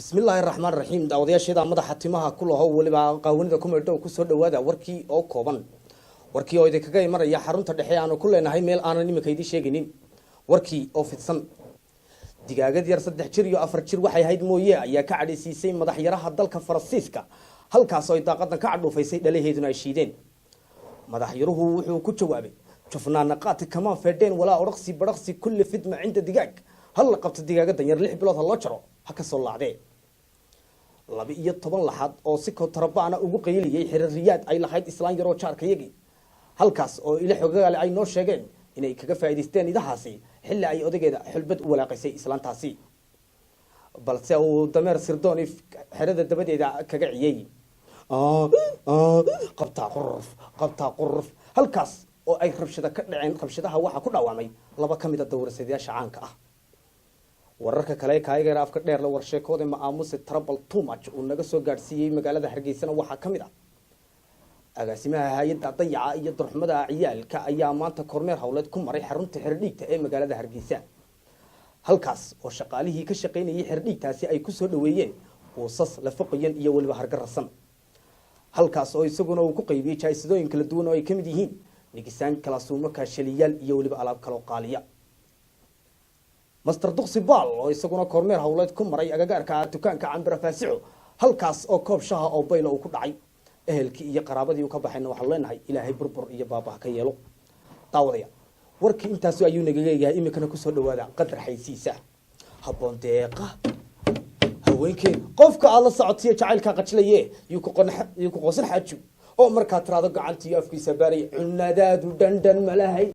Bismillaahi raxmaan raxiim. Daawadayaasheeda madaxa timaha ku laho, weliba qaawanida ku maydho, kusoo dhawaada warkii oo kooban, warkii oo idinkaga imanaya xarunta dhexe aanu ku leenahay meel aanan iminka idiin sheegaynin. Warkii oo fidsan. Digaagad yar 3 jir iyo 4 jir waxay ahayd mooye ayaa ka cadhaysiisay madaxyaraha dalka Faransiiska, halkaas oo ay daaqadan ka cadhuufaysay, dhalaheeduna ay shiideen. Madaxyaruhu wuxuu ku jawaabay: "Jufnaana qaati kamaan feedheen walaa odhaqsi badhaqsi kulli fidma cinda digaag. Hal la qabto digaagadan yar, 6 bilood ha loo jaro, ha ka soo laacdee." 12 laxaad oo si kontarabaana ugu qayliyey xiririyaad ay lahayd islaan yaroo jaarkayagii, halkaas oo ila xogagaale ay noo sheegeen inay kaga faa'idaysteen idahaasi xilli ay odageeda xulbad u walaaqaysay islaantaasi, balse uu dameer sirdooni xerada dabadeeda kaga ciyey. Qabtaa quruf, qabtaa quruf. Halkaas oo ay rabshada ka dhaceen. Rabshadaha waxaa ku dhaawacmay laba ka mid a dawrasadayaasha caanka ah. Wararka kale kaayageera afka dheer la warsheekooda ma aamuse trouble too much uu naga soo gaadhsiiyey magaalada Hargeysana waxaa ka mid ah: agaasimaha hay-adda dayaca iyo darxumada ciyaalka ayaa maanta kormeer howleed ku maray xarunta xerdhiigta ee magaalada Hargeysa, halkaas oo shaqaalihii ka shaqaynayay xerdhiigtaasi ay kusoo dhaweeyeen buusas lafaqoyan iyo weliba hargarasan, halkaas oo isaguna uu ku qaybiyey jaa'isadooyin kala duwan oo ay ka mid yihiin nigisaan, kalaasuumo, kaashaliyaal iyo weliba alaab kaloo qaaliya. Master Duqsi Baal oo isaguna kormeer howleed ku maray agagaarka dukaanka Cambira Faasico, halkaas oo koob shaha oo bayla uu ku dhacay. Ehelkii iyo qaraabadii uu ka baxayna waxaanu leenahay Ilaahay burbur iyo baabah ka yeelo. Daawadaya, warkii intaasu ayuu nagaga yahay. Iminkana kusoo dhawaada qadar xaysiisa habboon deeqa haweenkeen. Qofka aada la socotiyo jacaylkaa qajilaye yuu ku qosan xaaju oo markaad tiraado gacantiiyo afkiisa baaraya cunadaadu dhandhan malahay.